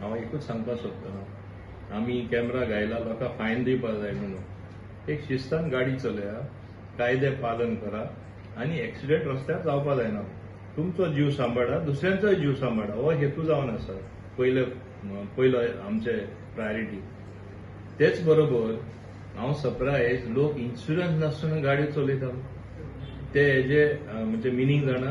हांव एकूच सांगपाक सोदतलो, आमी कॅमेरा घायला लोकांक फायन दिवपाक जाय म्हणून. एक शिस्तान गाडी चलया, कायदे पालन करा आनी एक्सिडेंट रस्त्यार जावपा जायना. तुमचो जीव सांबाळा, दुसऱ्यांचोय जीव सांबाळा, हो हेतू जावन आसा पयले पयलो आमचे प्रायोरिटी. तेच बरोबर हांव सरप्रायज, लोक इन्शुरन्स नासतना गाडी चलयता. ते हेजे म्हणजे मिनींग जाणा?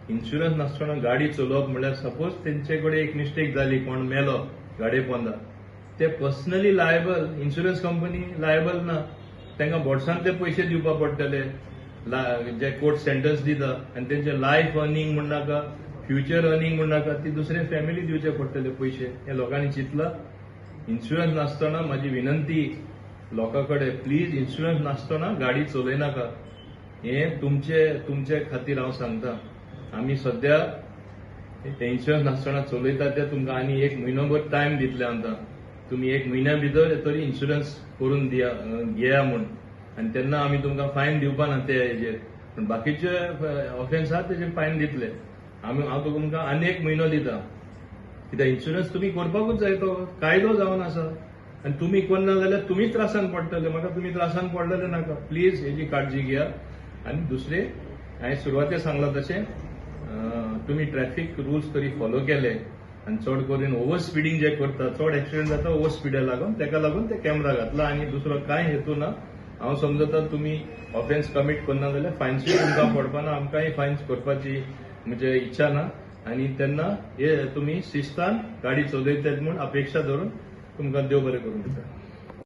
इन्शुरन्स नासतना गाडी चलोवप म्हणल्यार सपोज तेंचे कडेन एक मिस्टेक जाली, कोण मेलो गाडये पोंदा, ते personally liable, insurance company liable ना. तांकां बोल्सान ते पयशे दिवपा पडटले जे कोर्ट सेंटन्स दिता आनी तेंचे लायफ अर्निंग म्हण नाका, फ्युचर अर्निंग म्हण नाका, ती दुसरे फॅमिली दिवचे पडटले पयशे. हे लोकांनी चिंतला? इन्शुरन्स नासतना, म्हाजी विनंती लोकां कडेन, प्लीज इन्शुरन्स नासतना गाडी चलयनाका. हे तुमचे तुमचे खातीर हांव सांगता. आमी सद्या इन्शुरन्स नासतना चलयता ते तुमकां आनी एक म्हयनोभर टायम दितले आमकां. तुमी एक म्हयन्या भितर तरी इन्शुरन्स करून दिया, घेया म्हूण, आनी तेन्ना आमी तुमकां फायन दिवपा ना ते हेजेर, पूण बाकीचे ऑफेन्स आहा तेजेर फायन दितले आमी. हांव तुमकां आनी एक म्हयनो दिता, कित्याक इन्शुरन्स तुमी करपाकूच जाय, तो कायदो जावन आसा. आनी तुमी करना जाल्यार तुमी त्रासान पडटले, म्हाका तुमी त्रासान पडलेले नाका. प्लीज हेजी काळजी घेया. आनी दुसरें, हांवें सुरवाते सांगलां तशें, तुमी ट्रॅफिक रुल्स तरी फॉलो केले आनी चड करून ओवर स्पिडींग जे करता, चड एक्सिडंट जाता ओवर स्पिडा लागून, तेका लागून ते कॅमेरा घातला आनी दुसरो कांय हेतू ना. हांव समजता, तुमी ऑफेन्स कमीट करना जाल्यार फायन्सूय तुमकां पडपाना, आमकांय फायन्स करपाची म्हणजे इच्छा ना. आनी तेन्ना हे तुमी शिस्तान गाडी चलयतात म्हूण अपेक्षा धरून तुमकां देव बरें करूं दिता.